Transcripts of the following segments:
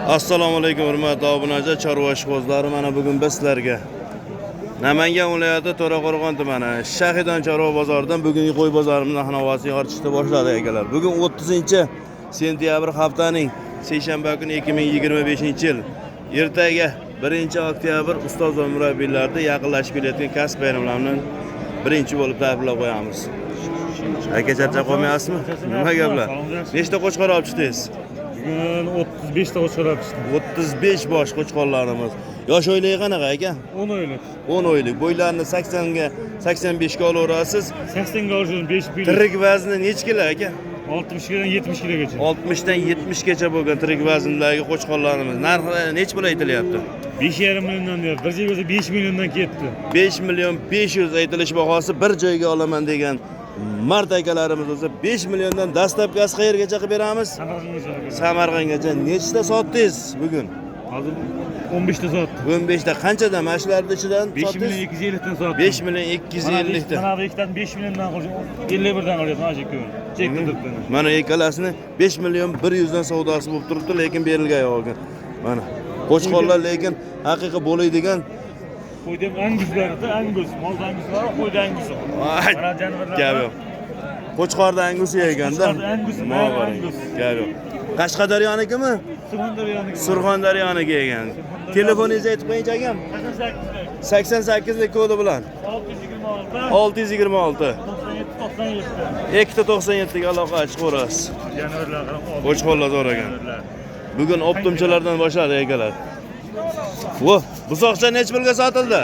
Assalomu alaykum, hurmatli obunachilar, chorva ishqibozlari. Mana bugun biz sizlarga Namangan viloyati To'raqo'rg'on tumani Shahidon chorva bozoridan bugungi qo'y bozorimizni narx-navosini yoritishni boshladik, akalar. Bugun 30 sentyabr, haftaning seshanba kuni, 2025-yil. Ertaga 1 oktyabr, ustoz va murabbiylarni yaqinlashib kelayotgan kasb bayramlari bilan birinchi bo'lib tabriklab qo'yamiz. Aka, charchab qolmayapsizmi? Nima gaplar? Nechta qo'chqor olib chiqdingiz? Bugun 35 ta qo'chqor olib chiqdim. 35 bosh qo'chqorlarimiz. Yosh oyligi qanaqa, aka? 10 oylik. 10 oylik. Bo'ylarini 80 ga, 85 ga olaverasiz. 80 ga olishim 5 pul. Tirik vazni necha kilo, aka? 60 kilodan 70 kilogacha. 60 dan 70 gacha bo'lgan tirik vazndagi qo'chqorlarimiz. Narxi necha pul aytilyapti? 5,5 milliondan deyapti. Bir joyga bo'lsa 5 milliondan ketdi. 5 million 500 aytilish bahosi. Bir joyga olaman degan mard akalarimiz bo'lsa, 5 milliondan доставка si qayergacha qilib beramiz? Samarqandgacha. Samarqandgacha. Nechta sotdingiz bugun? Hozir 15 ta sotdim. 15 ta. Qanchadan mana shularni ichidan 5 million sotdingiz? 250 dan sotdim. 5 million 250 ta. Mana bu ikkitani 5 milliondan qildim. 51 dan qilyapman, ana shu ikkovini. Chekda turibdi. Mana ikkalasini 5 million 100 dan savdosi bo'lib turibdi, lekin berilgan yo'q ekan. Mana qo'chqorlar, lekin haqiqiy bo'ladigan. Qo'yda ham anguzlar, angus, molda angus bor, qo'yda angus. Voy, Mana jonivorlar. Gap yo'q. Qo'chqorda angusi ekanda. Qo'chqorda angusi, Nima bor angus. Gap yo'q. Qashqadaryonikimi? Surxondaryonikimi? Surxondaryoniki ekan. Telefoningizni aytib qo'yingchi, akam. 88 88lik kodi bilan. 626 626 97 97. Ikkita 97 ga aloqa chiqaverasiz. Jonivorlar qarab. Qo'chqorlar zo'r ekan. Bugun оптом chalardan boshladi, akalar. Vo, buzoqcha necha pulga sotildi?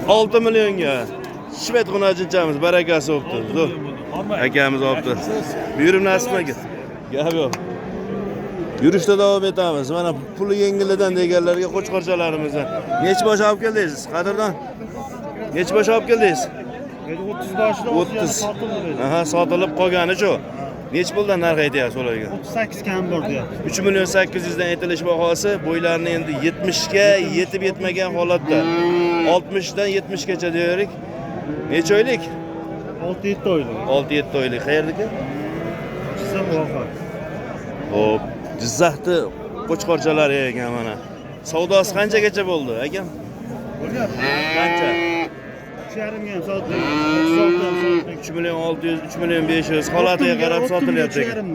6 millionga. Shvet xunajinchamiz barakasi bo'pti. Zo'r. Akamiz olibdi. Buyurim nasib aka. Gap yo'q. Yurishda davom etamiz. Mana puli yengilidan deganlarga qo'chqorchalarimizdan. Necha bosh olib keldingiz, qadrdon? Necha bosh olib keldingiz? 30 boshida. 30. Aha, sotilib qolgani shu. Necha puldan narx aytyapsiz ularga? 38 kam bor deyapti. 3 million 800 dan aytilish bahosi, bo'ylarini endi 70 ga yetib yetmagan holatda. 60 dan 70 gacha deylik. Necha oylik? 6-7 oylik. 6-7 oylik. Qayerdiki? Jizzax voha. Xo'p, Jizzaxni qo'chqorchalari ekan mana. Savdosi qanchagacha bo'ldi, akam? Bo'lyapti. Qancha? 3,5 ga ham sotdik. 36 ham sotdik. 3 million 600, 3 million 500 holatiga qarab sotilyapti ekan.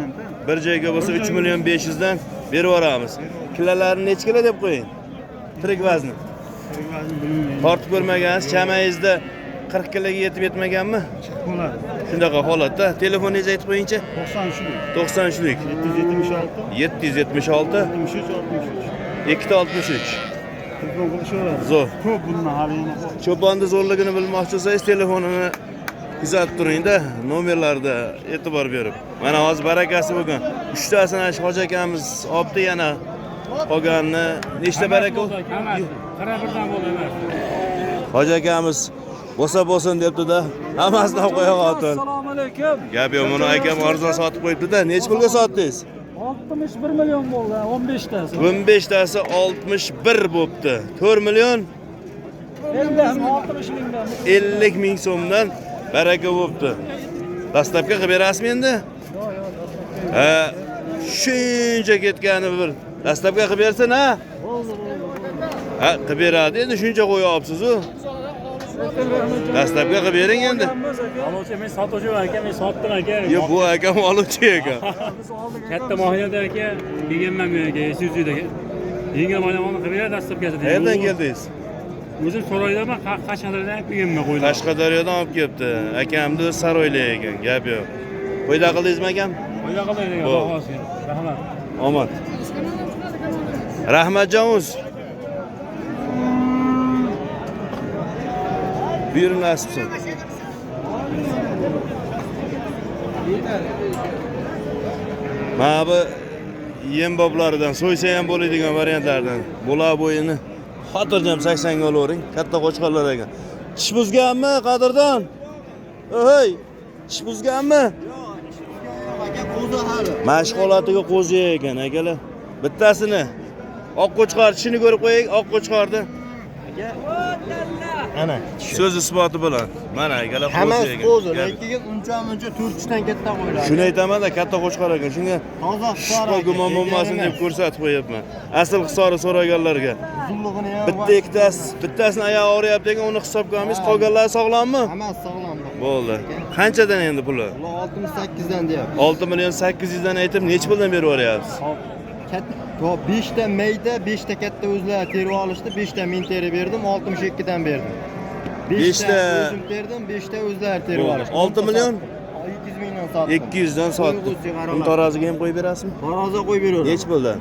Bir joyga bo'lsa 3 million 500 dan berib yuboramiz. Kilolarini necha kilo deb qo'ying? Tirik vazni. Bilmayman. Tortib ko'rmagansiz, chamangizda 40 kiloga yetib yetmaganmi? Chiqib qoladi. Shunaqa holatda. Telefoningizni aytib qo'yingchi. 93lik. 93lik 776 776 63 63. 2 63. Telefon qilishaveradi. Zo'r. Ko'p bundan hali yana bor. Cho'ponni zo'rligini bilmoqchi bo'lsangiz, telefonini kuzatib turingda, nomerlarda e'tibor berib. Mana hozir barakasi bugun. Uchtasini ana shu hoji akamiz olibdi, yana qolganini nechta baraka? Hammasi. 41 dan bo'ldi emas. Hoji akamiz bo'lsa bo'lsin debdi-da, hammasini olib qo'ya qoldi. Assalomu alaykum. Gap yo'q, buni akam arzon sotib qo'yibdi-da. Necha pulga sotdingiz? 61 million bo'ldi, 15 tasi. 15 tasi 61 bo'pti. 4 million 50 60 mingdan. 50 ming so'mdan baraka bo'pti. Доставка qilib berasizmi endi? Ha, shuncha ketgani bir доставка qilib bersin, ha? Bo'ldi, bo'ldi. Ha, qilib beradi. Endi shuncha qo'ya olibsiz-u. Доставка qilib bering endi. Oluvchi, men sotuvchiman aka, men sotdim aka. Yo'q, bu akam oluvchi ekan. Katta mashinada aka, kelganman men aka, Isuzu'da. Yengil mashina qilib beradi доставка si. Qayerdan keldingiz? O'zim so'rayman, Qashqadaryodan olib kelganman qo'ylar. Qashqadaryodan olib kelibdi. Akamni saroyli ekan, gap yo'q. Foyda qildingizmi, akam? Foyda qilmaydi aka, Bo'ldi. bahosi. Rahmat. Omad. Rahmatjon uz. Buyurun, nasibsin. Mana bu yem boblaridan so'ysa ham bo'ladigan variantlardan. Bular bo'yini xotirjam 80 ga olavering. Katta qo'chqorlar ekan. Tish buzganmi, qadrdon? Hey, tish buzganmi? Mana shu holatiga qo'zi ekan, akalar. Bittasini oq qo'chqor tishini ko'rib qo'ying, oq qo'chqorni. Ana. So'z isboti bilan. Mana akalar qo'zi Hammasi ekan. qo'zi, Gap yo'q. lekin uncha muncha to'rtishdan katta qo'ylar. Shuni aytaman-da, katta qo'chqor ekan. Shunga Toza Hisor shubha aka, gumon bo'lmasin deb ko'rsatib qo'yapman. Asl Hisori so'raganlarga. Uzunlig'ini ham Bitta ikkitasi, bittasini oyog'i og'riyapti ekan, uni hisobga olmaysiz. Qolganlari sog'lommi? Hammasi sog'lom. Bo'ldi. Qanchadan endi puli? Ular 68 dan deyapti. 6 million 800 dan aytib, necha puldan berib yuboryapsiz? Katta 5 ta mayda, 5 ta katta o'zlari terib olishdi, 5 ta men terib berdim, 62 dan berdim. 5 ta o'zim terdim, 5 ta o'zlari terib olishdi. 6 million 200 mingdan sotdim. 200 dan sotdim. Uni taroziga ham qo'yib berasizmi? Taroziga qo'yib beraveramiz. Necha puldan?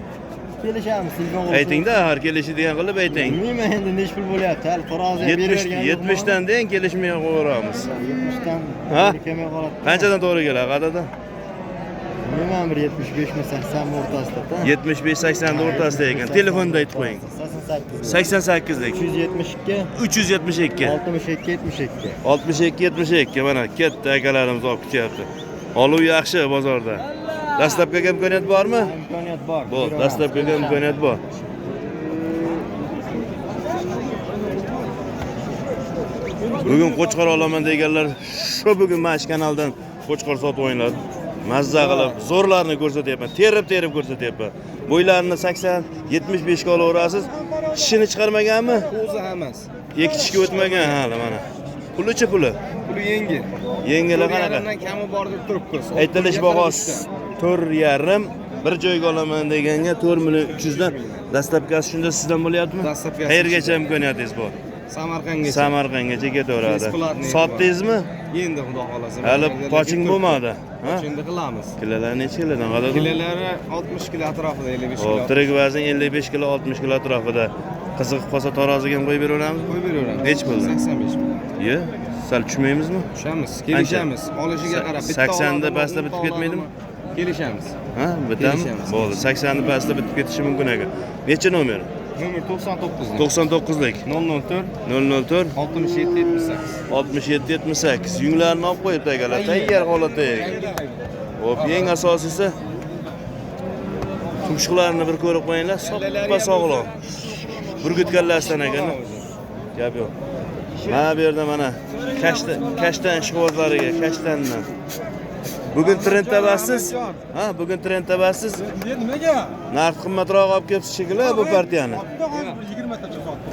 Kelishamiz, telefon qilib. Aytingda, har kelishadigan qilib ayting. Bilmayman endi necha pul bo'lyapti, hali taroziga 70 70 dan deng, kelishmay qo'yaveramiz. 70 dan Ha? kelmay qoladi. Qanchadan to'g'ri keladi adada? Bilmayman, bir 75 mi 80 mi o'rtasida. 75-80 o'rtasida ekan. Telefonda aytib qo'ying. 88. 88 lik. 372 372 62 72. 62 72 mana katta akalarimiz olib kutyapti. Oluv yaxshi bozorda. Dastlabkiga imkoniyat bormi? Imkoniyat bor. Bo'ldi, dastlabkiga imkoniyat bor. Bugun qo'chqor olaman deganlar shu bugun mana shu kanaldan qo'chqor sotib olinglar. Mazza qilib, zo'rlarni ko'rsatyapman. Terib-terib ko'rsatyapman. Bo'ylarini 80, 75 ga olaverasiz. Tishini chiqarmaganmi? Qo'zi hammasi. Ikki tishga o'tmagan hali mana. Pulichi puli? Puli yengil. Yengili qanaqa? Yarimdan kami bor deb turibmiz. Aytilish bahosi 4,5 bir joyga olaman deganga 4 million 300 dan dastlabkasi shunda sizdan bo'lyaptimi? Dastlabkasi Qayergacha imkoniyatingiz bor? Samarqandgacha. Samarqandgacha ketaveradi. Bесплатный. Sotdingizmi? Endi xudo xolasa. Hali poching bo'lmadi. Ha? Endi qilamiz. Kilolar necha kilodan qadar? Kilolari 60 kilo atrofida, 55 Xo'p, kilo. tirik vazn 55 kilo, 60 kilo atrofida. Qiziqib qolsa taroziga ham qo'yib beraveramizmi? Qo'yib beraveramiz. Nechi puldan? 85 ming. Ye, sal tushmaymizmi? Tushamiz, kelishamiz. Olishiga qarab bitta 80 da oladimi, pastda o'nta bitib ketmaydimi? oladimi? Kelishamiz. Ha, bitami? Kelishamiz. Bo'ldi. 80 ni pastda bitib ketishi mumkin ekan. Necha nomer? Nomer 99. 99lik. 004 004 67 78. 67 78. Yunglarini olib qo'yibdi akalar. Tayyor holatda ekan. Xo'p, eng asosiysi tumshuqlarini bir ko'rib qo'yinglar. Soppa sog'lom. Burgut kallasidan ekan. Gap yo'q. Mana bu yerda mana kashtan ishqibozlariga kashtandan. Bugun trend tabasiz. Ha, bugun trend tabasiz. Nimaga? Narx qimmatroq olib kelibsiz shekilli bu partiyani. Sotdi, hozir 20 tacha sotdi.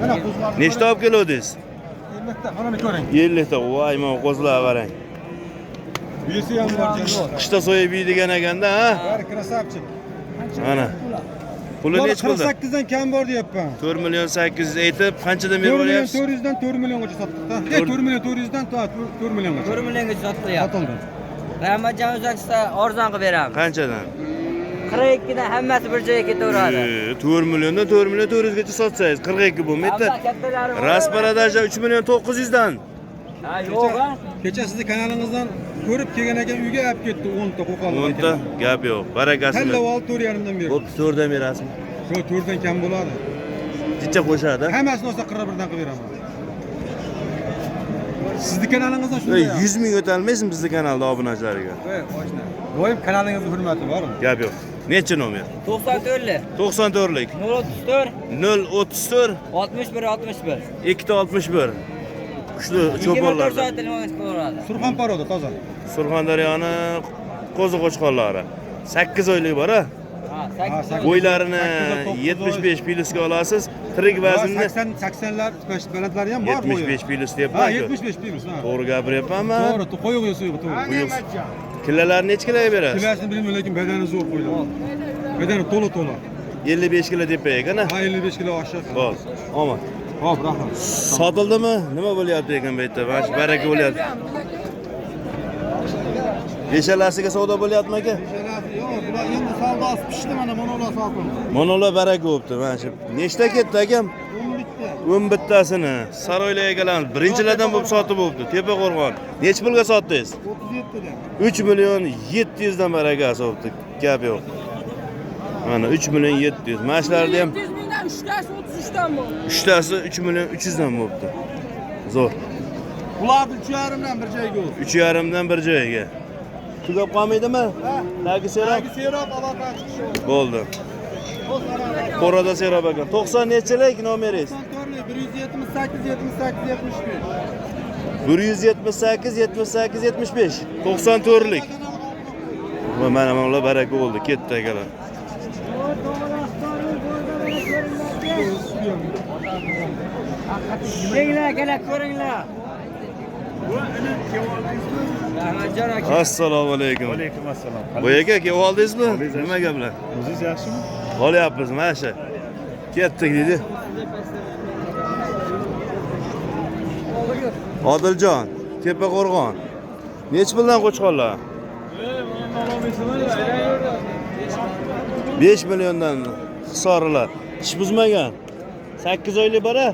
Mana qo'zlar. Nechta olib keluvdingiz? 50 ta. Mana ko'ring. 50 ta. Voy, mana qo'zlar qarang. Buyisi ham bor, jonivor. Qishda so'yib yeydigan ekanda, ha? Bari krasavchik. Mana. Puli nechi pulda? 48 dan kam bor deyapman. 4 million 800 aytib, qanchadan berib 4 million olyapsiz? 400 dan 4 milliongacha sotdik-da. 4 million 400 dan 4 milliongacha. 4 millionga sotilyapti. Sotildi. Rahmatjon o'zaksa arzon qilib beramiz. Qanchadan? 42 dan hammasi bir joyga ketaveradi. 4 milliondan 4 million 400 gacha sotsangiz 42 bo'lmaydi. Hamma kattalari bor. Rasparadajda 3 million 900 dan. Ha, yo'q ha. Kecha sizni kanalingizdan ko'rib kelgan ekan uyga olib ketdi 10 ta qo'qonlik. 10 ta gap yo'q. Barakasini. Tanlab oldi 4,5 dan berdi. Bo'pti, 4 dan berasizmi? Yo'q, 4 dan kam bo'ladi. Jicha qo'shadi. Hammasini olsa 41 dan qilib beraman. Sizni kanalingizdan shunday. 100 ming o'tolmaysizmi bizni kanalda obunachilarga? Doim kanalingizning hurmati bor. Gap yo'q. Necha nomer? 94lik. 94lik. 034 034 61 61. 261. Kuchli 24 cho'ponlarda. soat telefon qilaveradi. Surxon paroda toza. Surxondaryoni qo'zi qo'chqorlari. 8 oylik bor a? Ha, 8 Bo'ylarini Sakkiz, to'qqiz 75 plyusga olasiz. Tirik vaznini 80 80lar balandlari ham bor bo'yi. 75 plyus Ha, deyapman. 75 plyus. Ha. To'g'ri gapiryapmanmi? To'g'ri, qo'yuq suyuq to'g'ri. Quyuq. Kilolarni necha kiloga berasiz? Kilasini bilmayman, lekin badani zo'r qo'yiladi. Badani to'la to'la. 55 kilo tepa ekan a? Ha, 55 kilo oshiq. Bo'ldi. Omad. Xo'p, rahmat. Sotildimi? Nima bo'lyapti ekan bu yerda? Mana shu baraka bo'lyapti. Beshalasiga savdo bo'lyaptimi aka? Yo'q, bular endi savdosi pishdi mana, mana ular sotildi. Mana ular baraka bo'libdi mana shu. Nechta ketdi akam? 11 ta. 11 tasini Saroylarga kelamiz. Birinchilardan bo'lib sotib bo'libdi. Tepa qo'rg'on. Necha pulga sotdingiz? 37 dan. 3 million 700 dan barakasi bo'libdi. Gap yo'q. Mana 3 million 700. Mana shularni ham 700 mingdan uchtasi 33 dan bo'ldi. uchtasi 3 million 300 dan bo'libdi. Zo'r. Bularni 3,5 dan bir joyga o'zi. 3,5 dan bir joyga. Tugab qolmaydimi? Tagi serob. Serob aloqa chiqishi. Bo'ldi. Qo'rada serob ekan. 90 nechilik nomeringiz? 94 178 78 75. 178 78 75 94lik. Va mana ular baraka bo'ldi, ketdi akalar. Kelinglar akalar, ko'ringlar. Rahmatjon aka. Assalomu alaykum. Alaykum assalom. Boy aka, kelib oldingizmi? Nima gaplar? O'zingiz yaxshimi? Olyapmiz mana shu. Ketdik deydi. Odiljon, Tepaqo'rg'on. Nechi puldan qo'chqorlar? 5 milliondan hisorilar. Tish buzmagan. 8 oylik bora.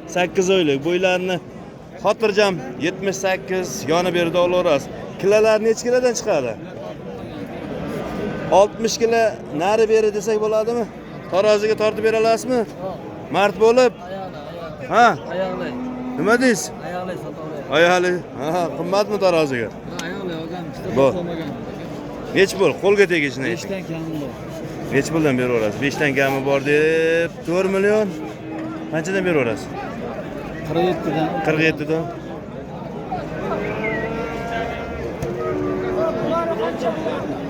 8 oylik. Bo'ylarini xotirjam 78 yoni berdi olaverasiz. Kilalar necha kilodan chiqadi? 60 kilo nari beri desak bo'ladimi? Taroziga tortib bera olasizmi? Mard bo'lib. Ha? Oyoqli. Nima deysiz? Oyoqli sota oladi. Oyoqli. Ha, qimmatmi taroziga? Oyoqli olgan, Bu. Nechi pul? Qo'lga tegishini ayting. 5 dan kami bor. Nechi puldan beraverasiz? 5 dan kami bor deb 4 million. Qanchadan beraverasiz? 47 dan. 47 dan.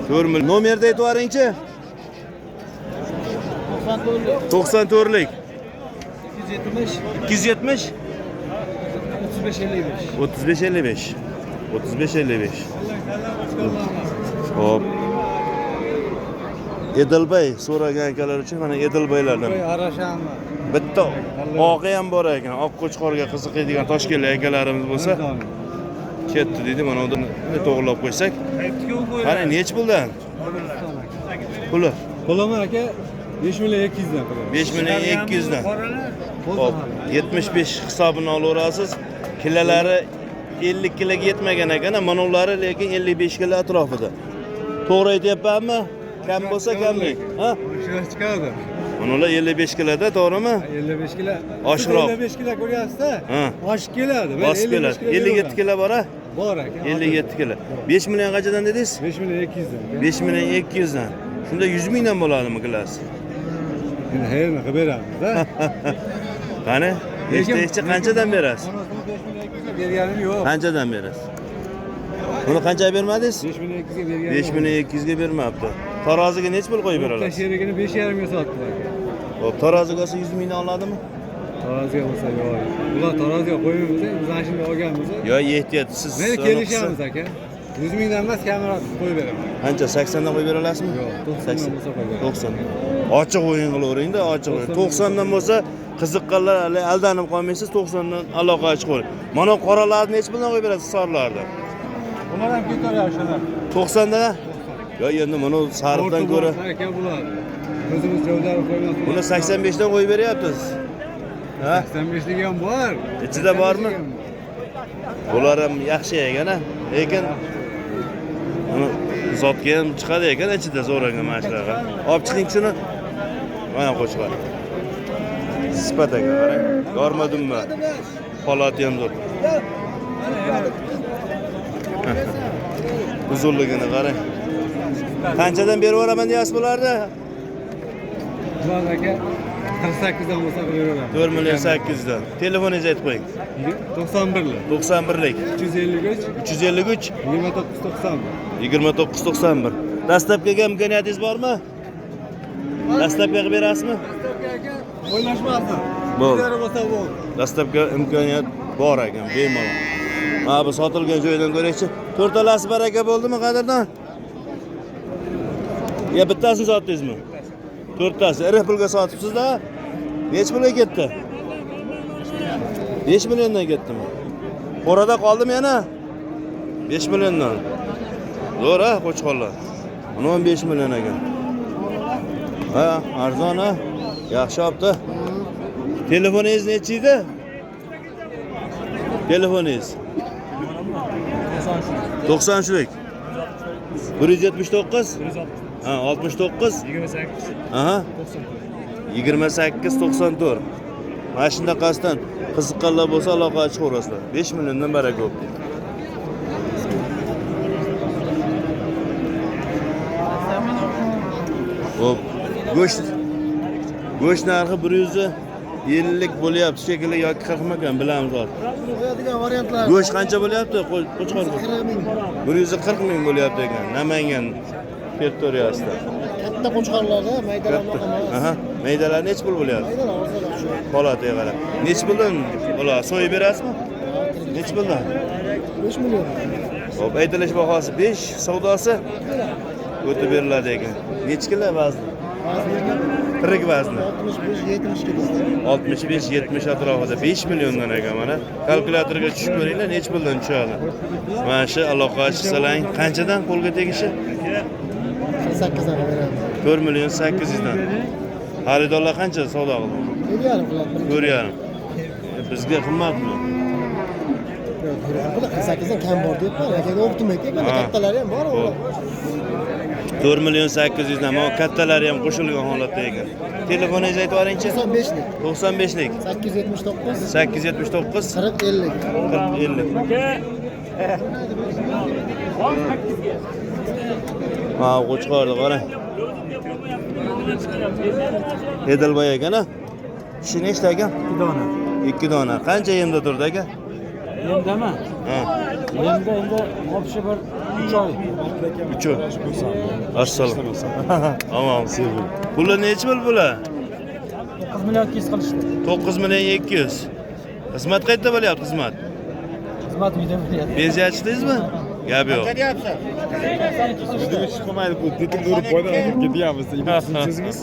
4 million. Nomerni aytib yuboringchi. 94lik. 270 270 35 55. 35 55. 35 55. Hop. Edilbay so'ragan akalar uchun mana Edilbaylardan. Arashanmi? Bitta oqi ham bor ekan. Oq qo'chqorga qiziqadigan toshkentlik akalarimiz bo'lsa, ketdi deydi. Mana uni to'g'rilab qo'ysak. Qani nechi puldan? Puli Pulimi aka 5 million 200 dan qilaman. 5 million 200 dan. Hop, 75 hisobini olaverasiz. Kilalari 50 kiloga yetmagan ekan, mana ular lekin 55 kilo atrofida. To'g'ri aytyapmanmi? Kam bo'lsa kamlik. Ha? Shunga chiqadi. Mana ular 55 kiloda, to'g'rimi? 55 kilo. Oshiroq. 55 kilo ko'ryapsiz-da. Ha. Oshib keladi. Ben Bosib 55 keladi. 57 kilo bor a? Bor aka. 57 kilo. 5 million qanchadan dedingiz? 5 million 200 dan. 5 million 200 dan. Shunda 100 mingdan bo'ladimi kilosi? Endi xayrni qilib beramiz-da. Qani? Nechta qanchadan berasiz? Onasini 5 million 200 ga berganim yo'q. Qanchadan berasiz? Buni qanchaga bermadingiz? 5 million 200 ga berganim. 5 million 200 ga bermabdi. Taroziga necha pul qo'yib bera Bitta olasiz? sherigini 5,5 ga sotdi aka. Xo'p, taroziga olsa 100 mingdan oladimi? Taroziga bo'lsa yo'q. Ular taroziga qo'ymaymiz, biz ana shunday olganmiz. Yo, ehtiyot siz. Mayli kelishamiz aka. 100 mingdan emas, kamroq qo'yib beraman. Qancha? 80 dan qo'yib bera olasizmi? Yo'q, 90 dan bo'lsa qo'yib beraman. 90. Ochiq o'yin qilaveringda, ochiq o'yin. 90 dan bo'lsa qiziqqanlar hali aldanib qolmaysiz, 90 dan aloqa chiqavering. Mana qoralarni necha puldan qo'yib berasiz sorilarni? Ular ham ketaveradi o'shalar. 90 dan? Yo, endi mana sariqdan ko'ra aka bular. O'zimiz joylari qo'yamiz. buni 85 dan qo'yib beryapsiz. Ha? 85 ligi ham bor. Ichida bormi? Bular ham yaxshi ekan, a? Lekin uni zotga ham chiqadi ekan ichida zo'r ekan mana shunaqa. Olib chiqing shuni. Mana qo'chqor. Sifat ekan, qarang. Yorma dumma. Holati ham zo'r. Uzunligini qarang. Qanchadan berib yuboraman deyapsiz bularni? Bular aka 48 dan bo'lsa qilib beraman. 4 million 800 dan. Telefoningizni aytib qo'ying. 91 lik. 91 lik. 353 353 29 91. 29 91. Dastlabkiga imkoniyatingiz bormi? Dastlabki qilib berasizmi? Aka o'ylashmasin. Bo'ldi. O'zlari bo'lsa bo'ldi. Dastlabki imkoniyat bor ekan, bemalol. Mana bu sotilgan joydan ko'raychi. To'rtalasi baraka bo'ldimi qadrdon? Ya bittasini sotdingizmi? To'rttasi. Iri pulga sotibsiz-da. Necha pulga ketdi? 5 milliondan ketdimi? Qo'rada qoldimi yana? 5 milliondan. Zo'r ha, qo'chqorlar. Uni 15 million ekan. Ha, arzon ha. Yaxshi olibdi. Telefoningiz nechi edi? Telefoningiz 93lik. 179 Ha, 69 28 Aha. 28 94. Mana shundaqasidan qiziqqanlar bo'lsa aloqaga chiqaverasizlar. 5 milliondan baraka bo'pti. Xo'p, go'sht narxi 50 bo'lyapti shekilli yoki 40 mikan bilamiz hozir. Qo'yadigan variantlar. Go'sht qancha bo'lyapti? Qo'chqor go'sht. 40 ming. 140 ming bo'lyapti ekan Namangan territoriyasida. Katta qo'chqorlarda maydalar Katta. Aha. Maydalar nechi pul bo'lyapti? Maydalar arzonroq shu. Holatiga qarab. Nechi puldan bo'ladi? So'yib berasizmi? Nechi puldan? 5 million. Xo'p, aytilish bahosi 5, savdosi o'tib beriladi ekan. Nechi kilo vazni? Tirik vazni. 65-70 kilo. 65-70 atrofida 5 milliondan ekan mana. Kalkulyatorga tushib ko'ringlar, nechi puldan tushadi. Mana shu aloqa chiqsalang, qanchadan qo'lga tegishi? 48 dan beramiz. 4 million 800 dan. Xaridorlar qancha savdo qildi? 7,5 qiladi. 4,5. Bizga qimmatmi? Yo'q, 4,5 qiladi. 48 dan kam bor deyapman. Aka, o'qitdim aka, mana kattalari ham bor o'g'lim. 4 million 800 dan, mana kattalari ham qo'shilgan holatda ekan. Telefoningizni aytib yuboringchi. 95lik. 95lik. 879 879 40 50. 40 50. Ha, qo'chqorni qarang. Edilboy ekan a? Tishi nechta aka? 2 dona. 2 dona. Qancha yemda turdi aka? Yemdami? Ha. Yemda endi общий bir 3 oy. 3 oy. Assalom. Tamom. Puli nechi pul bular? 9 million 200 qilishdi. 9 million 200. Xizmat qayerda bo'lyapti xizmat? Xizmat uyda bo'lyapti. Pensiya ochdingizmi? Gap yo'q. Chiqmaydi bu dedim urib foydalanib ketyapmiz. So'zingiz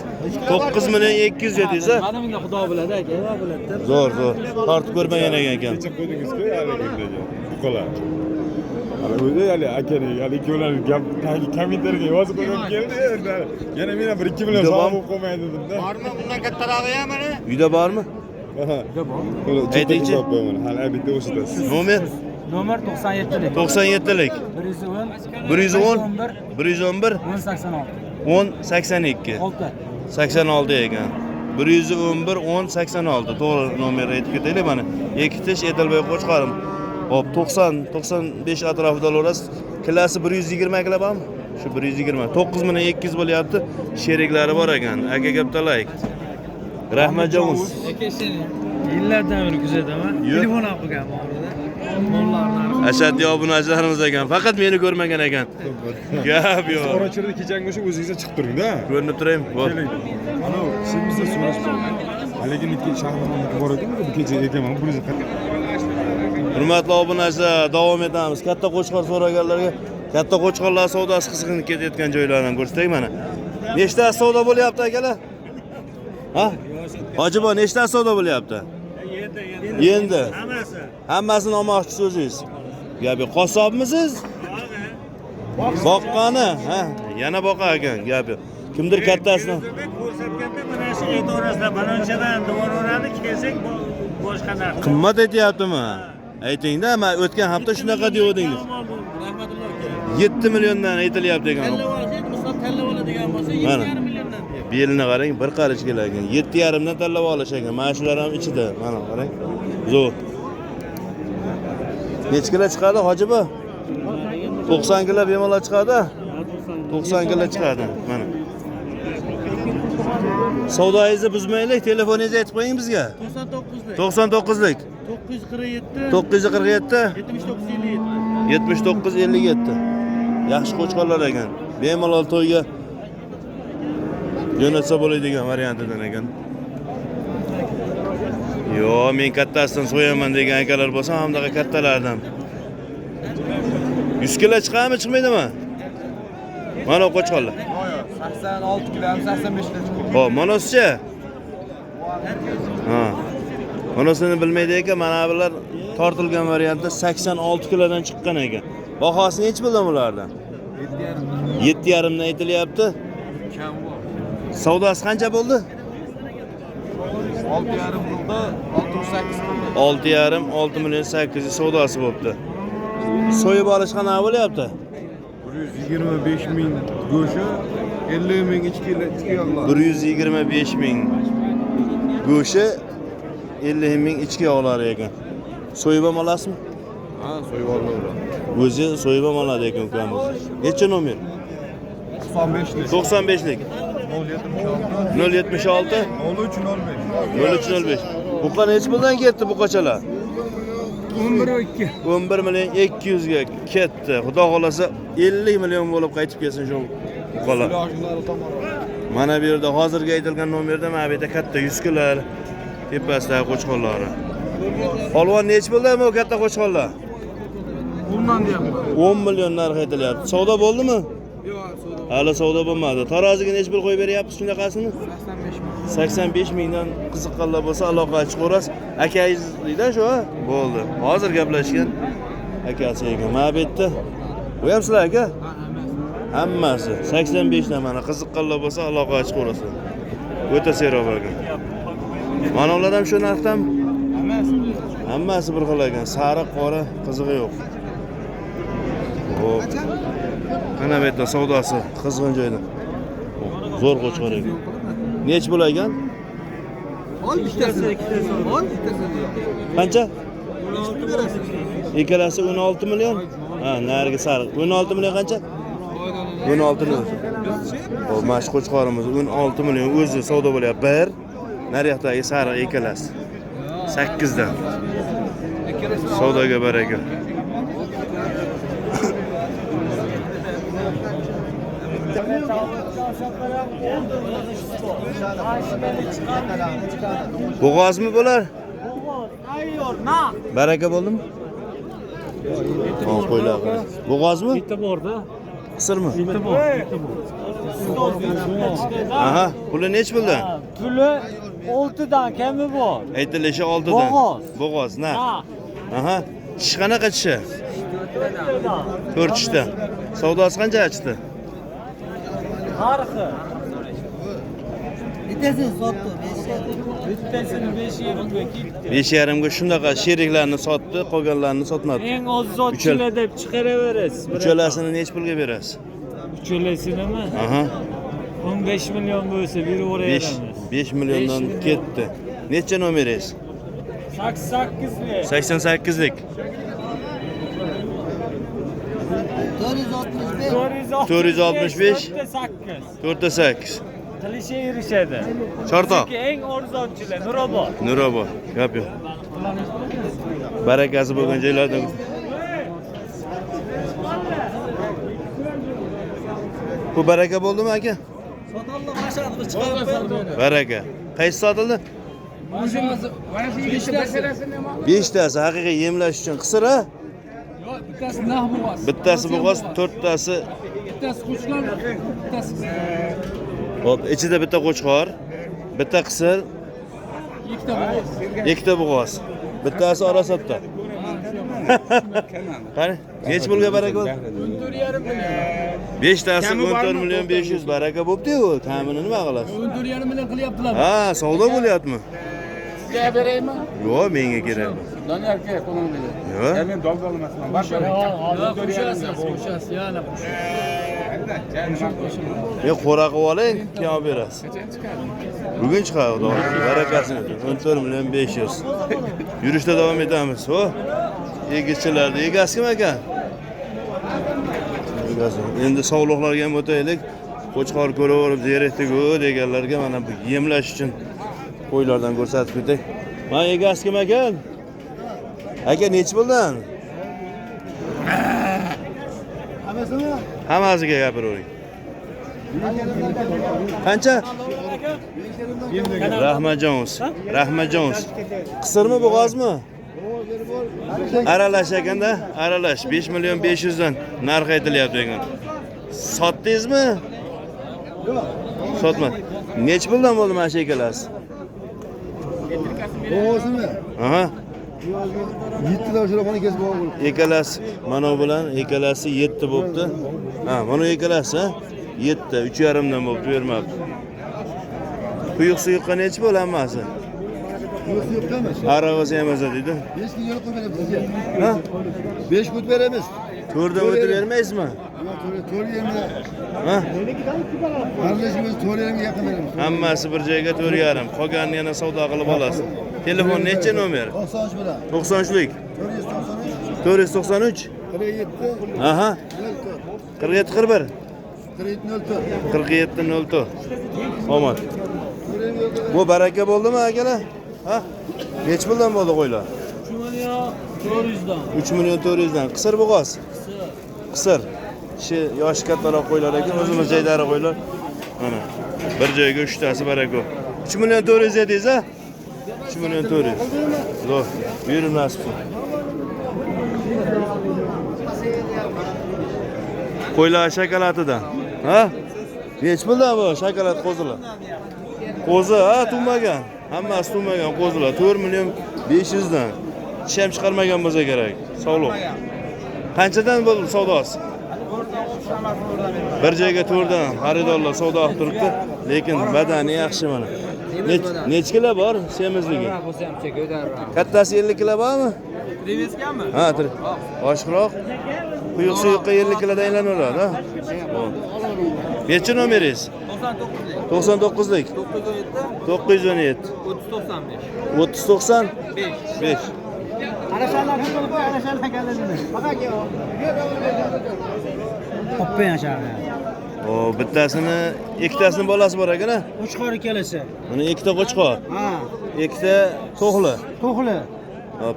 9 million 200 dedingiz a? Mana bunda xudo biladi aka, xudo biladi. Zo'r, zo'r. Tortib ko'rmagan ekan. Kecha qo'ydingiz-ku haligi buqalar. Hali o'zi hali akani hali ikkovlari gap kommentariyga yozib qo'yib keldi. Yana men ham 1-2 million Uyda sog'ib bormi? bo'lib qolmay dedimda. Uyda bormi? Uyda bor. Aytingchi. Hali bitta o'shidasiz. Nomer Nomer 97lik. 97lik. 110 110 111 1086 10 82. 6. 86 ekan. 111 10 86 to'g'ri nomerni aytib ketaylik mana. Ikki tish Edilboy qo'chqorim. Hop 90 95 atrofida olaverasiz. Kilasi 120 kilo bormi? Shu 120. 9 million 200 bo'lyapti. Sheriklari bor ekan. Aka bitta like. Rahmatjon. Aka seni yillardan beri kuzataman. Yo'q. Telefon ham qilganman orada. Mollarni Ashaddiy obunachilarimiz ekan. Faqat meni ko'rmagan ekan. Gap yo'q. Orachilarda kechangi o'sha o'zingizdan chiqib turing-da. Ko'rinib turaymi? Bor. Keling. Ana sizdan so'rash bor. Haligi nitki Shahrimonniki bor edi, bu kecha aytaman, 140. Hurmatli obunachilar, davom etamiz. Katta qo'chqor so'raganlarga katta qo'chqorlar savdosi qizg'in ketayotgan joylardan ko'rsatay mana. Nechta savdo bo'lyapti akalar? Ha? Hoji bobo, nechta savdo bo'lyapti? Endi. Hammasi. Hammasini olmoqchisiz o'zingiz. Gap yo'q. Qassobmisiz? Boqqani, ha? Yana boqa ekan, gap yo'q. Kimdir kattasini Ko'rsatganda mana shu aytaverasizlar, balonchadan devoraveradi, kelsak boshqa narx. qimmat aytyaptimi? Aytingda, men o'tgan hafta shunaqa deyordingiz. 7 milliondan aytilyapti ekan. Misol tanlab oladigan bo'lsa Mana. 7,5 milliondan deyapti. Belini qarang, bir qarich kelar ekan. 7,5 dan tanlab olish ekan. Mana shular ham ichida. Mana qarang. Zo'r. Necha kilo chiqadi hoji bu? 90 kilo bemalol chiqadi. 90 kilo chiqadi. Mana. Savdoyingizni buzmaylik, telefoningizni aytib qo'ying bizga. 99lik. 99lik 947 947 79 57. 79 57. Yaxshi qo'chqorlar ekan. Bemalol to'yga jo'natsa bo'ladigan variantidan ekan. Yo, men kattasidan so'yaman degan akalar bo'lsa, hamdaqa kattalardan. 100 kilo chiqadimi, chiqmaydimi? Mana qo'chqorlar. 86 kilo, 85 kilo chiqadi. Xo'p, manosichi? Ha. Manosini bilmaydi ekan, mana bular tortilgan variantda 86 kilodan chiqqan ekan. Bahosi nechi puldan bulardan? 7,5 dan aytilyapti. Savdosi qancha bo'ldi? 6,5 qildi, 6.8 qildi. 6,5, 6 million 800 savdosi bo'libdi. So'yib olish qanaqa bo'lyapti? 125 ming go'shi, 50 ming ichki yog'lar. 125 ming go'shi, 50 ming ichki yog'lari ekan. So'yib ham olasizmi? Ha, so'yib olaveradi. O'zi so'yib ham oladi ekan ukamiz. Necha nomer? 95lik. 95lik. 076 03 05. 03 05. Buqa nechi puldan ketdi buqachalar? 11.2. 11 million 200 ga ketdi. Xudo xolasa 50 million bo'lib qaytib kelsin shu buqalar. Mana bu yerda hozirgi aytilgan nomerda mana bu yerda katta yuzkilar, tepasidagi qo'chqorlari. Polvon nechi puldan bu katta qo'chqorlar? 10dan deyapman. 10 million narx aytilyapti. Savdo bo'ldimi? Yo'q, savdo. Hali savdo bo'lmadi. Taroziga nechi pul qo'yib beryapsiz shunaqasini? 85 ming. 85 mingdan qiziqqanlar bo'lsa aloqa chiqaverasiz. Akangiz deydi shu, ha? Bo'ldi. Hozir gaplashgan akasi ekan. Mana bu yerda. Bu ham sizlar aka? Hammasi 85 dan mana qiziqqanlar bo'lsa aloqa chiqaverasiz. O'ta serob ekan. Mana ular ham shu narxdan? Hammasi. Hammasi bir xil ekan. Sariq, qora qizig'i yo'q. Xo'p. Mana bu yerda savdosi qizg'in joyda. Zo'r qo'chqor ekan. Nechi pul ekan? Ol bittasini. Ol bittasini. Qancha? Ikkalasi 16 million. Ha, narigi sariq. 16 million qancha? 16 million. Xo'p, mana shu qo'chqorimiz 16 million o'zi savdo bo'lyapti. Bir, nariyoqdagi sariq ikkalasi. 8 dan. Savdoga baraka. Bo'g'ozmi bular? Baraka bo'ldimi? Qo'ylar. Bo'g'ozmi? Bitta borda. Qisirmi? Bitta bor, bitta bor. Aha, puli nechi puldan? Puli 6dan kami bor. Aytilishi 6dan. Bo'g'oz. Bo'g'oz, na. Aha. Tishi qanaqa tishi? 4 tishda. Savdosi qancha chiqdi? Narxi Bittasini sotdi, bittasini 5,5 ga ketdi. 5,5 ga shunaqa sheriklarni sotdi, qolganlarini sotmadi. Eng ozodchilar deb chiqaraverasiz. Uchalasini nechi pulga berasiz? Uchalasinimi? Aha. 15 million bo'lsa berib yuboramiz. 5 milliondan ketdi. Necha nomeringiz? 88lik. 88lik. 465. 465. 8. 4.8. Qilisha erishadi. Chortoq. Eng arzonchilar Nurobod. Nurobod. Gap yo'q. Barakasi bo'lgan joylardan. Bu baraka bo'ldimi aka? Sotildi, mashhad chiqarib qo'ydi. Baraka. Qaysi sotildi? 5tasi haqiqiy yemlash uchun qisir, ha? Yo'q, bittasi nah bo'g'oz. Bittasi bo'g'oz, 4tasi Bittasi qo'chqor, bittasi Hop, ichida bitta qo'chqor, bitta qisir, ikkita bo'g'oz. Ikkita bo'g'oz. Bittasi orasatda. Qani, nechi pulga baraka bo'ldi? 14,5 million. 5tasi 14 million 500 baraka bo'pti-yu, kamini nima qilasiz? 14,5 million qilyaptilar. Ha, savdo bo'lyaptimi? Sizga beraymi? Yo'q, menga kerak. Doniyor aka, qo'lingda. Yo'q. Men dolg'a olmasman. Yo'q, qo'shasiz, qo'shasiz, yana qo'shasiz. Men qo'ra qilib olay, keyin olib berasiz. Bugun chiqadi, Xudo barakasini. 14 million 500. Yurishda davom etamiz. Ho. Egichilarni egasi kim ekan? Egasi. Endi sovliqlarga ham o'taylik. Qo'chqor ko'raverib zerikdik-ku deganlarga mana bu yemlash uchun qo'ylardan ko'rsatib ketay. Mana egasi kim ekan? Aka nechi puldan? Hammasiga gapiravering. Qancha? Rahmatjon. Rahmatjon. Qisirmi, bo'g'ozmi? Aralash ekanda, aralash 5 million 500 dan narx aytilyapti ekan. Sotdingizmi? Yo'q. Sotma. Nechi puldan bo'ldi mana shu ikkalasi? Bo'g'ozmi? Aha. 7 dan o'sha kesib bo'ldi. Ikkalasi mana bu bilan ikkalasi 7 bo'pti. Ha, mana ikkalasi 7, 3,5 dan bo'libdi, bermabdi. Quyuq suyuqqa nechi bo'ladi hammasi? Quyuq suyuqqami? Arag'asi ham esa deydi. 5 kun yo'l qo'yib beramiz sizga. Ha? 5 kun beramiz. 4dan o'tib bermaysizmi? Yo'q, 4,5. Ha? Aralashimiz 4,5 ga yaqin beramiz. Hammasi bir joyga 4,5. Qolganini yana savdo qilib olasiz. Telefon necha nomer? 93 bilan. 93lik. 493 493. 47. Aha. 47 41. 47 04. Omad. Bu baraka bo'ldimi akalar? Ha? Nechi puldan bo'ldi qo'ylar? 3 million 400dan. 3 million 400 dan. Qisir bo'g'oz. Qisir. Kishi yoshi kattaroq qo'ylar ekan, o'zimiz jaydari qo'ylar. Mana bir joyga 3 tasi baraka. 3 million 400 dedingiz a? 3 million 400. Zo'r. Buyurun nasib qilsin. Qo'ylar shokoladidan. Ha? Nechi puldan bu shokolad qo'zilar? Qo'zi, ha, tug'magan. Hammasi tug'magan qo'zilar. 4 million 500 dan. Tish ham chiqarmagan bo'lsa kerak. Sog'liq. Qanchadan bo'ldi savdosi? Bir joyga 4 dan xaridorlar savdo qilib turibdi, lekin badani yaxshi mana. Necha kilo bor semizligi? Kattasi 50 kilo bormi? Ha, oshiqroq. Quyuq suyuqqa 50 kilodan aylanaveradi, ha? Necha nomeringiz? 99lik. 917. 3095. 5. O, bittasini, ikkitasini bolasi bor ekan, ha? Qo'chqor ikkalasi. Buni ikkita qo'chqor. Ha. Ikkita to'xli. To'xli.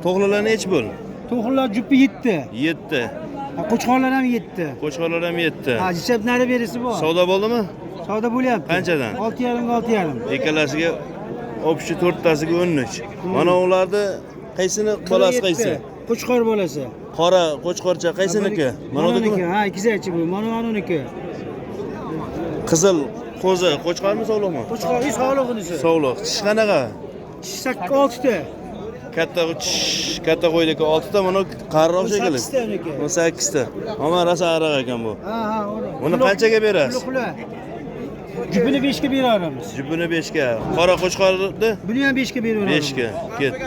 To'xlilar nechi pul? To'xlilar jupi 7. 7. Qo'chqorlar ham 7. Qo'chqorlar ham 7. Ha, jichab nari berisi bor. Savdo bo'ldimi? Savdo bo'lyapti. Qanchadan? 6,5 ga 6,5. Ikkalasiga общий to'rttasiga 13. Mana ularni qaysini bolasi qaysi? Qo'chqor bolasi. Qora qo'chqorcha qaysiniki? Mana uniki. Ha, ikkizachi bu. Mana uniki. Qizil qo'zi qo'chqormi, sovliqmi? Qo'chqor, sog'liq unisi. Sovliq. Tish qanaqa? Tish 8 ta. Katta tish, katta qo'yniki 6 ta, mana qariroq shekilli. 18 ta uniki. 18 ta. Mana rosa ariq ekan bu. Ha, ha, Buni qanchaga berasiz? Jupini 5 ga beraveramiz. Jupini 5 ga. Qora qo'chqorni? Buni ham 5 ga beraveramiz. 5 ga. Ketdi.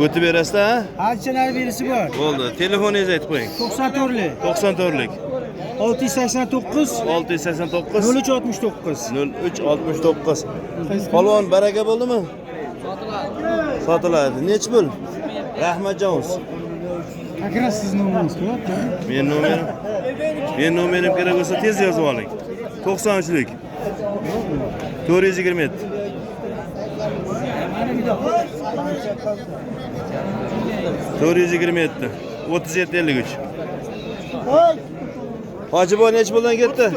O'tib berasiz-da, ha? Ancha nari berisi bor. Bo'ldi. Telefoningizni aytib qo'ying. 94lik. 94lik. 689 689 0369. 0369. Polvon baraka bo'ldimi? Sotiladi. Sotiladi. Nechi pul? Rahmat jonuz. Как раз sizni nomeringiz kerak. Men nomerim. Men nomerim kerak bo'lsa tez yozib oling. 93lik. 427. 427. 37 53. Hoji boy nechi puldan ketdi?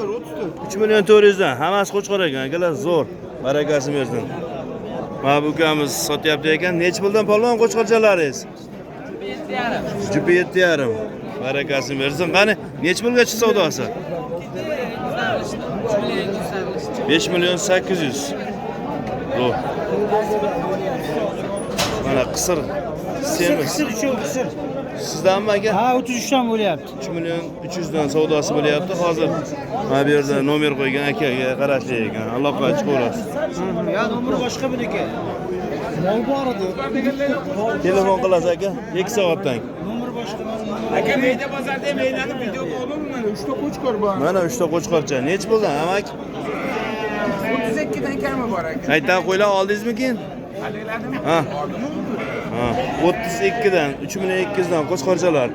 3 million 400 dan. Hammasi qo'chqor ekan, akalar, zo'r. Barakasini bersin. Mana bu ukamiz sotyapti ekan. Nechi puldan polvon qo'chqorchalaringiz? Jupi 7,5. Barakasini bersin. Qani, nechi pulga chiqdi savdosi? 5 million 800. Zo'r. Mana qisir semiz. Qisir shu, qisir. Sizdanmi aka? Ha, 33 dan bo'lyapti. 3 million 300 dan savdosi bo'lyapti. Hozir mana bu yerda nomer qo'ygan akaga qarashli ekan. Aloqaga chiqaverasiz. Ya nomeri boshqa buniki. Mol bor edi. Telefon qilasiz aka, 2 soatdan. Nomer boshqa. Aka, meyda bozorda ham aylanib video oldim mana 3 ta qo'chqor bor. Mana 3 ta qo'chqorcha. Nechi puldan, amak? 32 dan kami bor aka. Qaytadan qo'ylar oldingizmi keyin? Ha. Ha, 32 dan 3 million 200 dan qo'chqorchalar.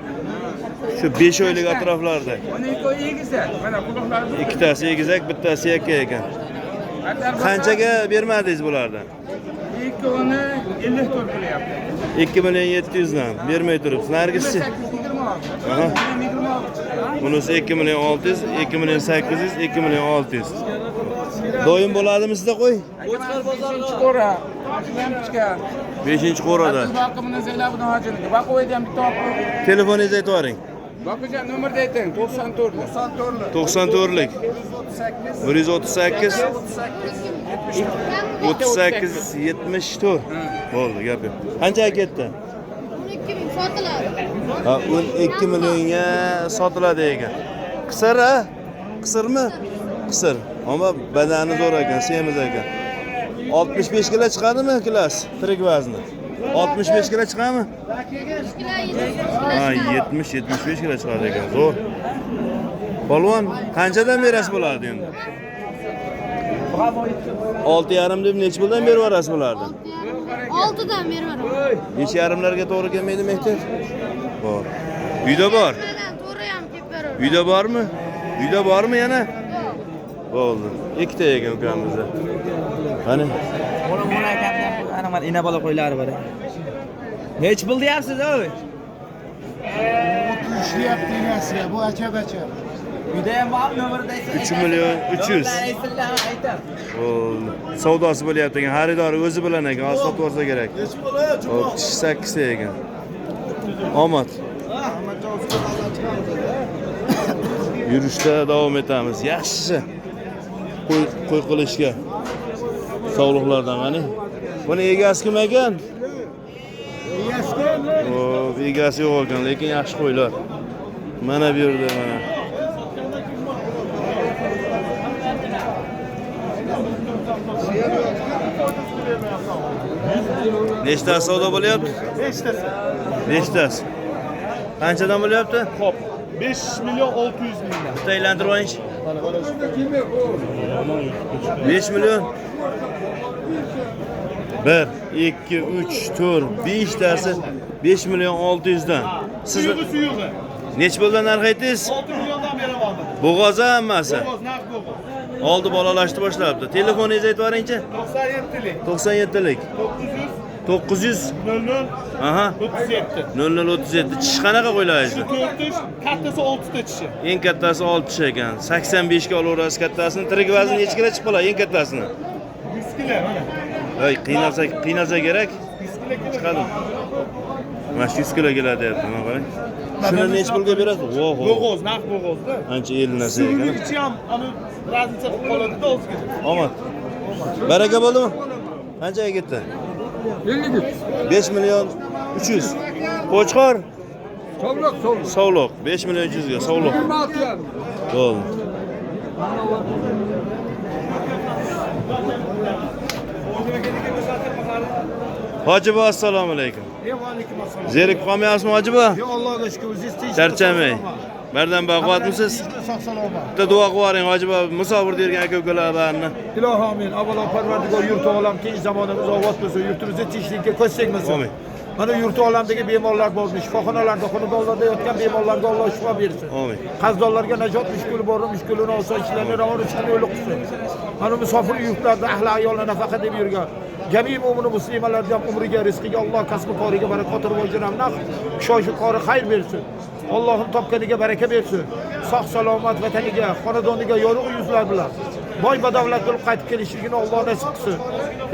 Shu 5 oylik atroflarda. 12 egizak. Mana quloqlari. Ikkitasi egizak, bittasi yakka ekan. Qanchaga bermadingiz bularni? 2.54 qilyapti. 2 million 700 dan bermay turibsiz. Nargisi? Aha. Bunisi 2 million 600, 2 million 800, 2 million 600. Doim bo'ladimi sizda qo'y? Qo'chqor bozorga. Qo'ra. 5-qo'rada. Boqimini Zaynabni hojiniki. Boqib ham bitta olib. Telefoningizni aytib yuboring. Boqijon nomerni ayting. 94. 94lik. 138 38 74. Bo'ldi, gap yo'q. Qanchaga ketdi? 12 ming sotiladi. Ha, 12 millionga sotiladi ekan. Qisir, ha? Qisirmi? Qisir. Ammo badani zo'r ekan, semiz ekan. 65 kilo chiqadimi kilos? Tirik vazni. 65 kilo chiqadimi? Ha, 70-75 kilo chiqadi ekan. Zo'r. Polvon, qanchadan berasiz bularni endi? 6,5 deb necha puldan berib yuborasiz bularni? 6 dan berib yuboraman. 5,5larga to'g'ri kelmaydimi ehtiyot? Bor. Uyda bor. To'g'ri ham kelib beraveradi. Uyda bormi? Uyda bormi yana? Bo'ldi. Ikkita ekan ukamizda. Qani? Ana mana ina bola qo'ylari bor. Nechi pul deyapsiz, oy? 33 deyapti enasiga, bu acha-bacha. Uyda ham bormi nomerda? 3 million 300. Bo'ldi. Savdosi bo'lyapti ekan. Xaridori o'zi bilan ekan, hozir sotib yuborsa kerak. Xo'p, tishi 8 ta ekan. Omad. Yurishda davom etamiz. Yaxshisi qo'y qilishga. Sovliqlardan qani. Buni egasi kim ekan? Xo'p, egasi yo'q ekan, lekin yaxshi qo'ylar. Mana bu yerda mana. Nechtasi savdo bo'lyapti? Beshtasi. Nechtasi? Qanchadan bo'lyapti? Xo'p, 5 million 600 mingdan. Bitta aylantirib olayinchi. 5 million. 1 2 3 4 5 tasi 5 million 600 dan. Siz Suyug'i, suyug'i. nechi puldan narx aytdingiz? 6 milliondan beraman. Bo'g'oza hammasi. Bo'g'oz, narx bo'g'oz. Oldi bolalashni boshlabdi. Telefoningizni aytib yuboringchi. 97lik. 97lik. 900 900 00 Aha. 37. 0037. Tish qanaqa qo'ylaringizni? 4 tish, kattasi 6 ta tishi. Eng kattasi 6 tish ekan. 85 ga olaverasiz kattasini. Tirik vazni necha kilo chiqib qoladi eng kattasini? 100 kilo mana. Voy, qiynalsa qiynalsa kerak. 100 kilo keladi. Chiqadi. Mana shu 100 kilo keladi deyapti, mana qarang. Shuni necha pulga berasiz? Voh, voh. Bo'g'oz, narx bo'g'ozda. Ancha el narsa ekan. Suyug'i ichi ham ani разница qilib qoladi-da ozgina. Omad. Baraka bo'ldimi? Qanchaga ketdi? 5 million 300. Qo'chqor? Sovliq, sovliq. Sovliq. 5 million 300 ga sovliq. 26. Bo'ldi. Hoji buva, assalomu alaykum. Alaykum assalom. Zerikib qolmayapsizmi, hoji buva? Yo, Allohga shukr, o'zingiz tinch. Charchamang. Bardam baquvvatmisiz? Sog' salomat. Bitta duo qilib yuboring, hoji buva, musofir dergan aka ukalar barini. Ilohi amin. Avvalo Parvardigor yurt olam tinch zamonamiz obod bo'lsin, yurtimizda tinchlikka ko'z tegmasin. Amin. Mana yurt olamdagi bemorlar bormi, shifoxonalarda, xonadonlarda yotgan bemorlarga Alloh shifo bersin. Amin. Qarzdorlarga najot mushkuli bor, mushkulini oson, ishlarini ravon, rizqini yo'li qilsin. Mana musofir yurtlarda ahli ayollar nafaqa deb yurgan jami mo'min muslimalarga ham umriga, rizqiga Alloh kasbi koriga barakot rivoji ravnaq, kushoshi kori xayr bersin. Allohim topganiga baraka bersin. Sog' salomat vataniga, xonadoniga yorug' yuzlar bilan boy badavlat bo'lib qaytib kelishligini Alloh nasib qilsin.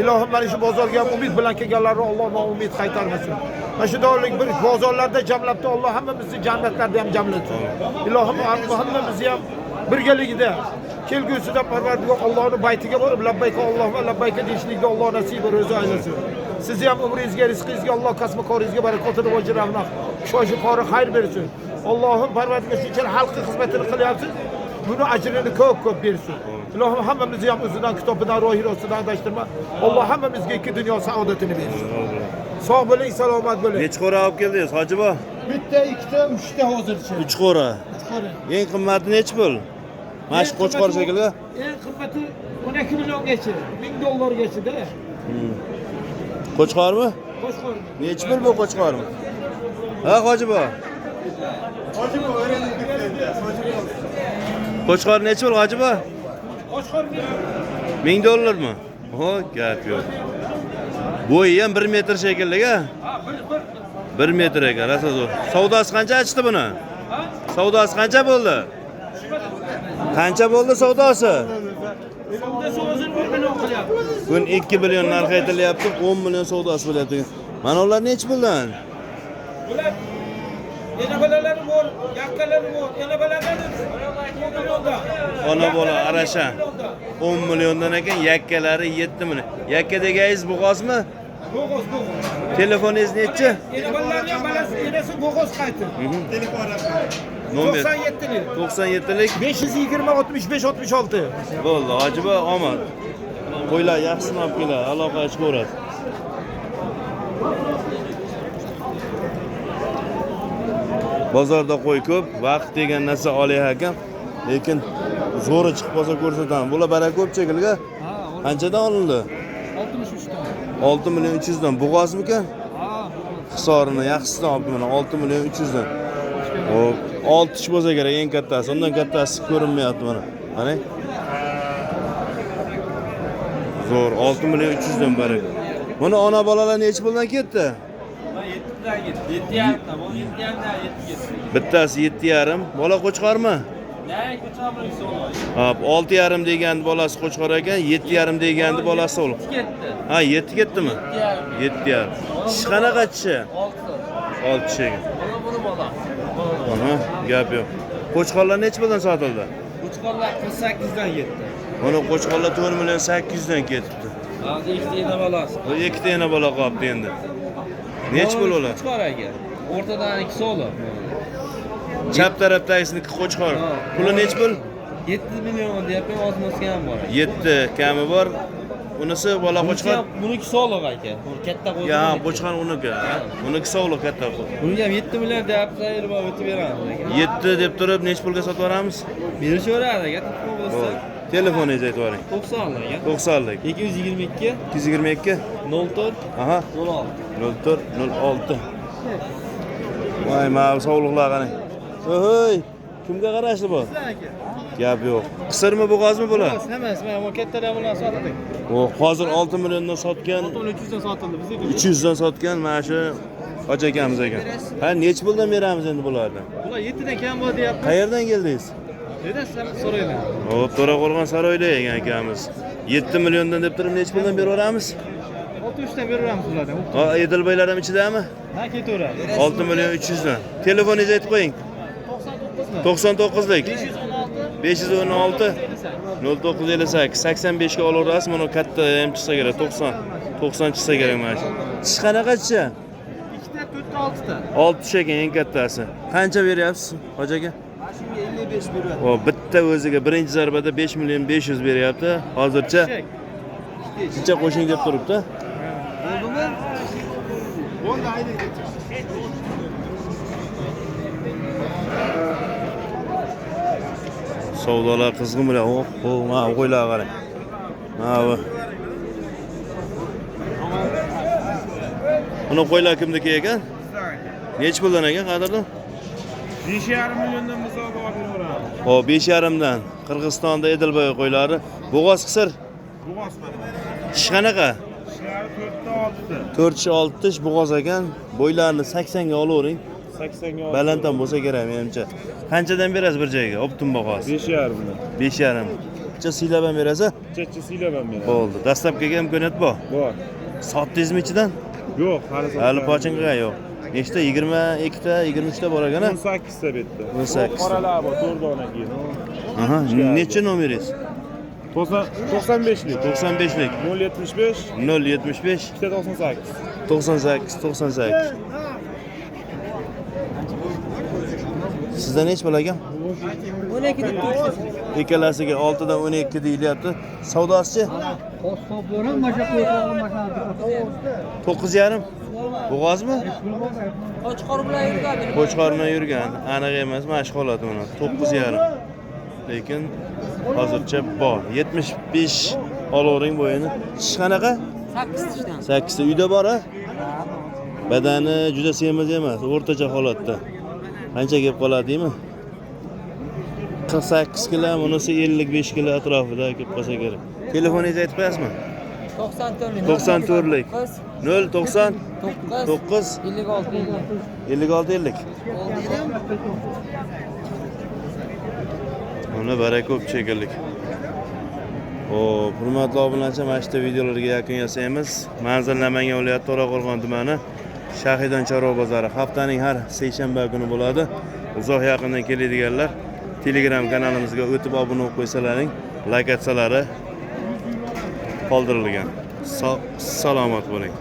Ilohim mana shu bozorga ham umid bilan kelganlarni Alloh noumid qaytarmasin. Mana shu dorlik bir bozorlarda jamlabdi, Alloh hammamizni jannatlarda ham jamlasin. Ilohim hammamizni ham birgaligida kelgusida Parvardigor Allohning baytiga borib labbayka Allohumma labbayka deyishlikni Alloh nasib va ro'zi aylasin. Sizni ham umringizga, rizqingizga Alloh kasbi koringizga barakot rivoji ravnaq, kushoshi kori xayr bersin. Allohim Parvardigor shunchalik xalqqa xizmatini qilyapsiz. Buni ajrini ko'p-ko'p bersin. Ilohim hammamizni ham o'zidan kitobidan rohi rostidan adashtirma. Alloh hammamizga ikki dunyo saodatini bersin. Sog' bo'ling, salomat bo'ling. Necha qo'ra olib keldingiz, hoji buva? Bitta, ikkita, uchta hozircha. 3 qo'ra. Eng qimmati nechi pul? Mana shu qo'chqor shekilli. Eng qimmati 12 milliongacha, 1000 dollargacha-da. Qo'chqormi? Qo'chqor. Nechi pul bu qo'chqormi? Ha, hoji buva. Qo'chqor nechi pul, hoji buva? Qo'chqor 1000 dollarmi? Ho, gap yo'q. Bo'yi ham 1 metr shekilli, ha? 1 metr ekan, rosa zo'r. Savdosi qancha achdi buni? Savdosi qancha bo'ldi? Qancha bo'ldi savdosi? Savdosi hozir 1 million qilyapti. Bugun 2 million narx aytilyapti, 10 million savdosi bo'lyapti. Mana ular nechi puldan? Bular ena bolalari bor, yakkalari bor. Ena bolalari 10 milliondan. Ona bola arasha 10 milliondan ekan, yakkalari 7 million. Yakka deganingiz bo'g'ozmi? Bo'g'oz, bo'g'oz. Telefoningiz nechi? Ena bolalarning ham balasi, enasi bo'g'oz qaytdi. Nomer 97lik. 97lik 520 65 66. Bo'ldi, hoji buva, omad. Qo'ylar yaxshisini olib keladi, aloqa chiqaveradi. Bozorda qo'y ko'p, vaqt degan narsa oliy ekan, lekin zo'ri chiqib qolsa ko'rsataman. Bular bara ko'p shekilli. Qanchadan olindi? 63 dan. 6 million 300 dan. Bo'g'ozmikan? Ha, Hisorini yaxshisidan olib mana 6 million 300 dan. Xo'p, 6 tish bo'lsa kerak eng kattasi. Undan kattasi ko'rinmayapti mana. Qarang. Zo'r, 6 million 300 dan baraka. Buni ona bolalar nechi puldan ketdi? 7 dan ketdi. 7,5 dan, bu 7,5 dan 7 ketdi. Bittasi 7,5. Bola qo'chqormi? Ne, qo'chqor bilan so'lay. Hop, 6,5 degan bolasi qo'chqor ekan, 7,5 degandi bolasi so'liq. Ketdi. Ha, 7 ketdimi? 7,5. Tishi qanaqa tishi? 6. 6 tish ekan. Buni buni bola. Aha, gap yo'q. Qo'chqorlar nechi puldan sotildi? Qo'chqorlar 48 dan ketdi. Buni qo'chqorlar 4 million 800 dan ketibdi. Hozir ikkita ena bolasi. Bu ikkita ena bola qolibdi endi. Nechi pul ular? Qo'chqor aka. O'rtadan ikki so'liq. Chap tarafdagisiniki qo'chqor. Puli nechi pul? 7 million deyapman, ozmoz kam bor. 7 kami bor. Unisi bola qo'chqor. Buniki so'liq aka. Bu katta qo'chqor. Ya, qo'chqor uniki. Uniki sovliq katta. Bunga ham 7 million deyapti, ayirib o'tib beramiz aka. 7 deb turib nechi pulga sotib yuboramiz? Berishaveradi aka, telefon bo'lsa. Telefoningizni aytib yuboring. 90lik aka. 90lik. 222 222 04 Aha. 06. 04 06. Voy, mana bu sovliqlar qarang. Oy, kimga qarashli bu? Gap yo'q. Qisirmi, bo'g'ozmi bular? Hammasi mana bu kattalar bilan sotdik. O, hozir 6 milliondan sotgan, 300 dan sotildi bizniki. 300 dan sotgan mana shu hoji akamiz ekan. Ha, nechi puldan beramiz endi bularni? Bular 7 dan kam bor deyapti. Qayerdan keldingiz? Neden so'raylar? Hop, To'raqo'rg'on saroyda ekan akamiz. 7 milliondan deb turib nechi puldan beraveramiz? 6-3 dan beraveramiz ulardan. Ha, Edilboylar ham ichidami? Ha, ketaveradi. 6 million 300 dan. Telefoningizni aytib qo'ying. 99lik 516 0958 85 ga olaverasiz. Mana katta ham chiqsa kerak, 90 90 chiqsa kerak mana shu. Tish qanaqa tishi? 2 ta, 4 ta, 6 ta. 6 tish ekan eng kattasi. Qancha beryapsiz, hoji aka? Shunga 55 beryapti. O, bitta o'ziga birinchi zarbada 5 million 500 beryapti. Hozircha shuncha qo'shing deb turibdi. Bo'ldimi? Bo'ldi, haydang. Savdolar qizg'in bilan. Oh, mana qo'ylar qarang. Mana bu. Buni qo'ylar kimniki ekan? Nechi puldan ekan qadrdon? 5,5 milliondan musobaqa beraveramiz. Xo'p, 5,5 dan. Qirg'izistonda Edilboy qo'ylari. Bo'g'oz qisir. Bo'g'oz mana. Tish qanaqa? Tishlari 4 ta 6 ta. 4 tish 6 tish bo'g'oz ekan. Bo'ylarini 80 ga olavering. 80 ga. Baland ham bo'lsa kerak menimcha. Qanchadan berasiz bir joyga? Optim bahosi. 5,5 dan. 5,5. Picha siylab ham berasiz? Chacha siylab ham beramiz. Bo'ldi. Dastlabkiga imkoniyat bor. Bor. Sotdingizmi ichidan? Yo'q, hali Hali pochinka yo'q. Nechta? 22 ta, 23 ta bor ekan, a? 18 ta bitdi. 18 ta. Qoralar bor, 4 dona keyin. Aha, necha nomeringiz? 95lik. 95lik. 075 075 298. 98 98. Sizda necha bola ekan? 12 deb turibsiz. Ikkalasiga 6 dan 12 deyilyapti. Savdosichi? 9,5. Bo'g'ozmi? Qo'chqor bilan yurgan. Qo'chqor bilan yurgan. Aniq emas, mana shu holat uni. 9,5. Lekin hozircha bor. 75 olavering bo'yini. Tish qanaqa? 8 tishdan. 8 ta uyda bor, a? Badani juda semiz emas, o'rtacha holatda. Qancha kelib qoladi deymi? 48 kilo, bunisi 55 kilo atrofida kelib qolsa kerak. Telefoningizni aytib qo'yasizmi? 94lik. 94lik. 0 90 9 9 56 56 50. Mana baraka ko'p chekildik. Xo'p, hurmatli obunachi, mana shu videolarga yakun yasaymiz. Manzil Namangan viloyati To'raqo'rg'on tumani Shahidon chorva bozori haftaning har seshanba kuni bo'ladi. Uzoq yaqindan keladiganlar Telegram kanalimizga o'tib obuna bo'lib qo'ysalaring, lokatsiyalari qoldirilgan. Sog' salomat bo'ling.